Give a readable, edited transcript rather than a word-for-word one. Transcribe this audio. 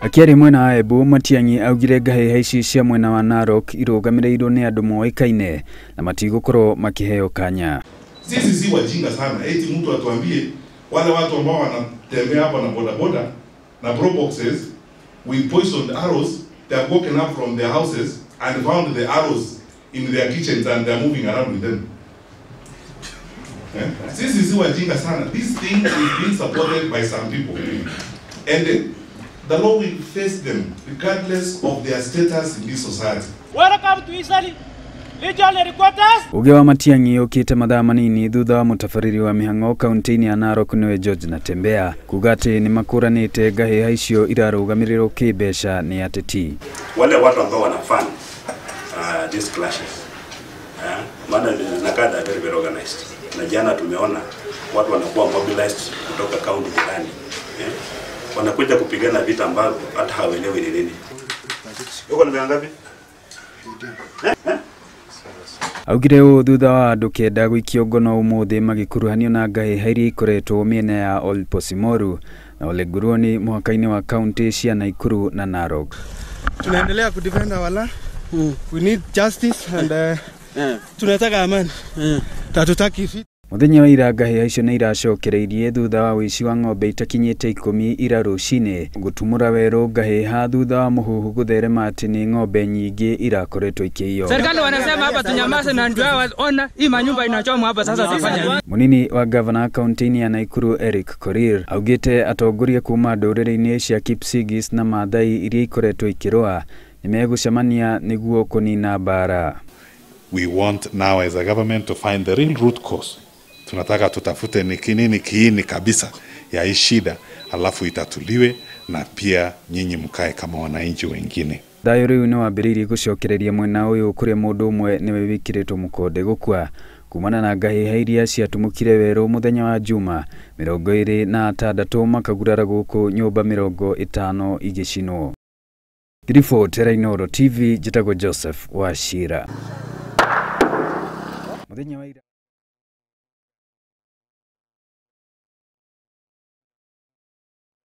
Akĩaria mwena wa Embu, Matiang'i augire ngahĩha ici cia mwena wa Narok irũgamĩrĩirwo nĩ andũ moĩkaine na matigũkorwo makĩheo kanya. Sisi si wajinga sana eti mtu atuambie wale watu ambao wanatembea hapa na bodaboda na pro boxes with poisoned arrows, they have woken up from their houses and found the arrows in their kitchens and they are moving around with them. Sisi si wajinga sana. This thing is being supported by some people and the law will face them regardless of their status in this society. Welcome to Eastern Regional Headquarters. Uge wa Matiang'i ukite mathaa manini thutha wa mutabarĩri wa mĩhang'o kaunti-inĩ ya Narok nĩwe George Natembeya kuga atĩ nĩmakũranĩte ngahĩha icio irarũgamĩrĩrwo kĩmbeca nĩ ateti. Wale watu ambao wana fund these clashes maana zinakaa very well organized, na jana tumeona watu wanakuwa mobilized kutoka kaunti jirani, wanakuja kupigana vita ambavyo hata hawaelewi ni nini. Uko na ngapi? Augire ũũ thutha wa andũ kenda gũikio ngono ũmũthĩ magĩkuruhanio na ngahĩha iria ikoretwo mĩena ya Olposimoru na Olenguruone mũhaka-inĩ wa kaunti cia Nakuru na Narok. Tunaendelea kudefend our land. We need justice and tunataka amani. Hatutaki vita. Mũthenya wa ira ngahĩha icio nĩ iracokereirie thutha wa ũici wa ng'ombe itakinyĩte 10 ira rũcinĩ gũtumũra werũ ngahĩha thutha wa mũhuhu gũtherema atĩ nĩ ng'ombe nyingĩ irakoretwo ikĩiywo. Serikali wanasema hapa tunyamaze na ndio ona hii manyumba inachomwa hapa sasa tufanye. Munini wa gavana kaunti-inĩ ya Nakuru Eric Korir augĩte atongoria kuma ndũrĩrĩ-inĩ cia Kipsigis na Maathai iria ikoretwo ikĩrũa nĩmegũcemania nĩguo kũnina mbara. We want now as a government to find the real root cause. Tunataka tutafute ni kinini kiini kabisa ya hii shida, alafu itatuliwe na pia nyinyi mkae kama wananchi wengine. Thayũ rĩu nĩwambĩrĩirie gũcokereria mwena ũyũ kũrĩa mũndũ ũmwe nĩwe wĩkĩrĩtwo mũkonde gũkua kumana na ngahĩha iria ciatumũkire werũ mũthenya wa Juma 26 makagurara gũkũ nyũmba 50 igĩcinwo. Ngiribotera Inooro TV, njĩtagwo Joseph Wachira. Mũthenya wa ira.